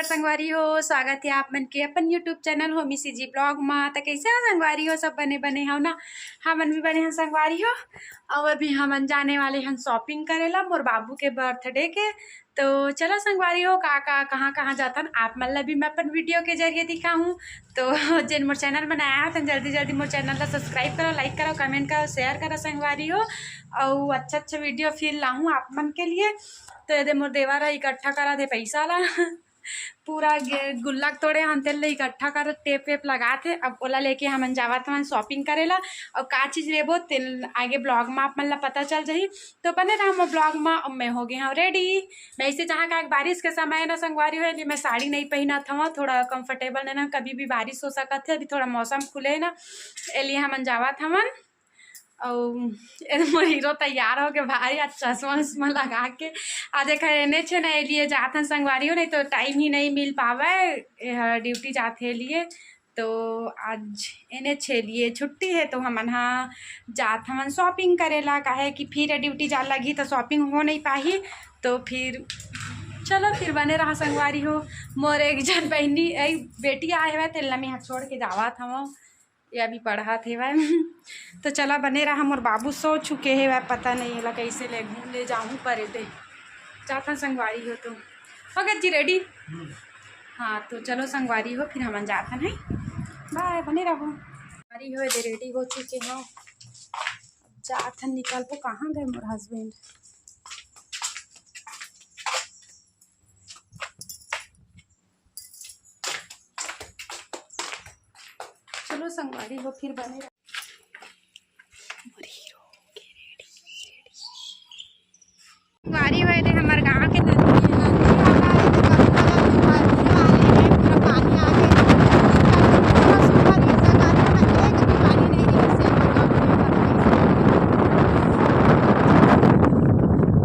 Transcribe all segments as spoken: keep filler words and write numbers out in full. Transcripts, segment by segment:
संगवारी हो, स्वागत हे आप मन के अपन YouTube channel Homi CG blog मा। त कइसे हो संगवारी हो? सब बने बने हो ना? हमन भी बने हन संगवारी हो। अउ अभी हमन जाने वाले हन शॉपिंग करे ला मोर बाबू के बर्थडे के। तो चलो संगवारी हो, का का कहाँ कहाँ जाथन आप मन ला भी मैं अपन वीडियो के जरिए दिखाहूँ। तो जेन मोर चैनल में नया हो तेन जल्दी जल्दी मोर चैनल ला सब्सक्राइब करो, लाइक करो, कमेंट करो, शेयर करो संगवारी हो। अउ अच्छा अच्छा वीडियो फिर लाहूँ आप मन के लिए। तो ये दे मोर देवर ह इकट्ठा करा दे पैसा ला पूरा गे-, गुल्लक तोड़े हन तेन ले इकट्ठा कर टेप वेप लगात हे। अब ओला लेके हमन जावत हवन शॉपिंग करे ला। अउ का चीज लेबो तेन आगे ब्लॉग में आप मन ला पता चल जाही। तो बने रहा मोर ब्लॉग में। अब मैं हो गए हूँ रेडी। मैं इसे जहाँ का एक बारिश के समय ना संगवारी हो, मैं साड़ी नहीं पहनत हवँ, थोड़ा कंफर्टेबल नहीं ना, कभी भी बारिश हो सकत हे। अभी थोड़ा मौसम खुले हे ना, एलिए हमन जावत हवन। अउ ए मोर हीरो तैयार होके भाई आज चश्मा उश्मा लगा के। आज एखर एने छे ना, एलिए जाथन संगवारी हो, नहीं तो टाइम ही नहीं मिल पावे, एहर ड्यूटी जाथे एलिए। तो आज एने छे लिए छुट्टी हे, तो हमन हा जात हमन शॉपिंग करे ला, काहे कि फिर ड्यूटी जा लगी तो शॉपिंग हो नहीं पाही। तो फिर चलो फिर बने रहा संगवारी हो। मोर एक जन बहनी, एक बेटी आए हुए तेला मैं यहाँ छोड़ के जावत हवँ। ये अभी पढ़त हेवय। तो चला बने रहा, मोर बाबू सो चुके हेवय, पता नहीं एला कैसे ले घूम ले जाहूँ परे ते। जाथन संगवारी हो तो। हो गया जी रेडी? हाँ, तो चलो संगवारी हो, फिर हमन जाथन, है। बाय, बने रहो। संगवारी हो, ये रेडी हो चुके हो। जाथन, निकलबो। कहाँ गए मोर हस्बैंड? चलो संगवारी हो, फिर बने रह-, संगवारी हो, ये दे हमर गाँव के नदी हे, नदी हवय, तो कभी-कभार भी बारिश आ रही है, पूरा पानी आ गया, पूरा सूखा जैसा गाँव है, एक भी पानी नहीं है, इससे गाँव में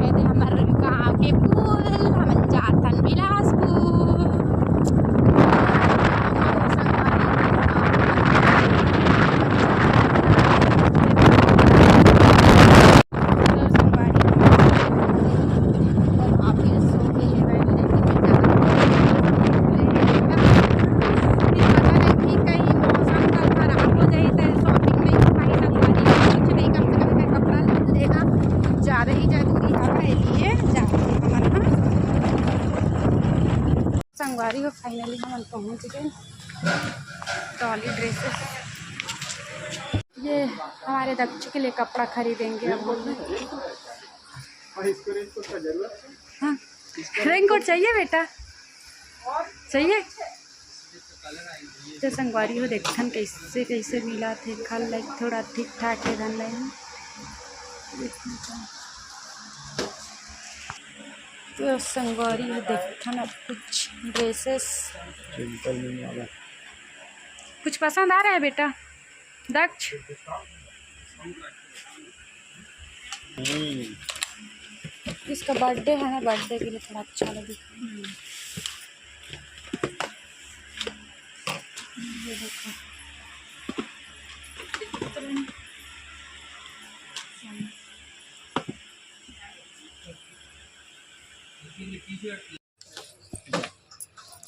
ये दे हमर गाँव के पुल, हमन जाथन बिलासपुर। संगवारी हो, finally हमन पहुंच गए डॉली ड्रेसेस। ये हमारे दक्ष के लिए कपड़ा खरीदेंगे अब हम। हाँ, रेनकोट चाहिए बेटा, चाहिए? तो संगवारी हो, देखथन कैसे कैसे मिला थे, खल लाइक थोड़ा ठीक ठाक है धन लाइन। तो संगवारी हो, देखथन अब कुछ ड्रेसेस। कुछ पसंद आ रहा है बेटा? दक्ष, इसका बर्थडे है ना, बर्थडे के लिए थोड़ा अच्छा लगे। ये देखो।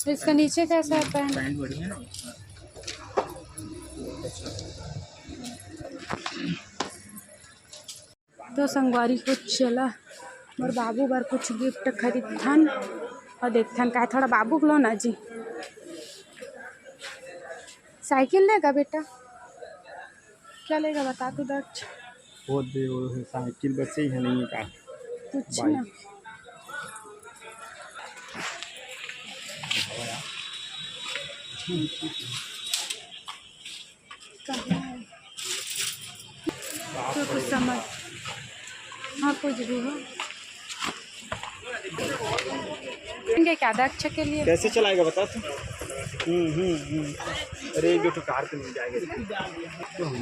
इसका नीचे कैसा है पैंट? पैंट बढ़िया है। तो संगवारी हो, चला मोर बाबू बर कुछ गिफ्ट खरीदथन और देखथन का थोड़ा बाबू को लो ना जी। साइकिल लेगा बेटा? क्या लेगा बता तू दक्ष। वो दे, वो है साइकिल, बस यही है, नहीं है का? कुछ ना। कहाँ है? तो कुछ समझ, हाँ, कुछ भी हो। लेंगे क्या दक्ष के लिए? कैसे चलाएगा बता तू? हम्म, हम्म, हम्म। अरे, जो तो कार पे मिल जाएगा।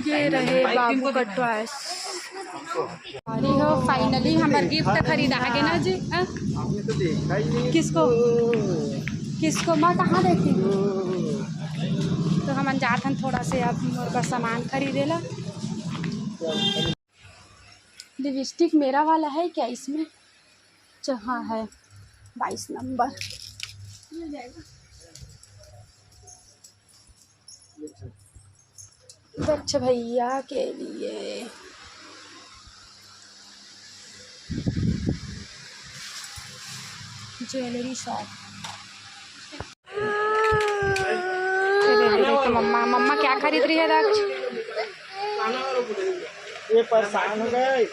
ये रहे बाबू का टॉयस। अरे हो, finally हमर गिफ्ट खरीदा गे ना जी। हाँ? किसको? किसको? माँ कहाँ देखी? तो हमन जाथन थोड़ा से अब मोर बर सामान खरीदे ला। लिपस्टिक मेरा वाला है क्या इसमें? अच्छा, हाँ है, बाईस नंबर। दक्ष भैया के लिए ज्वेलरी शॉप। मम्मा, मम्मा क्या खरीद रही है दक्ष? ये परेशान हो गए।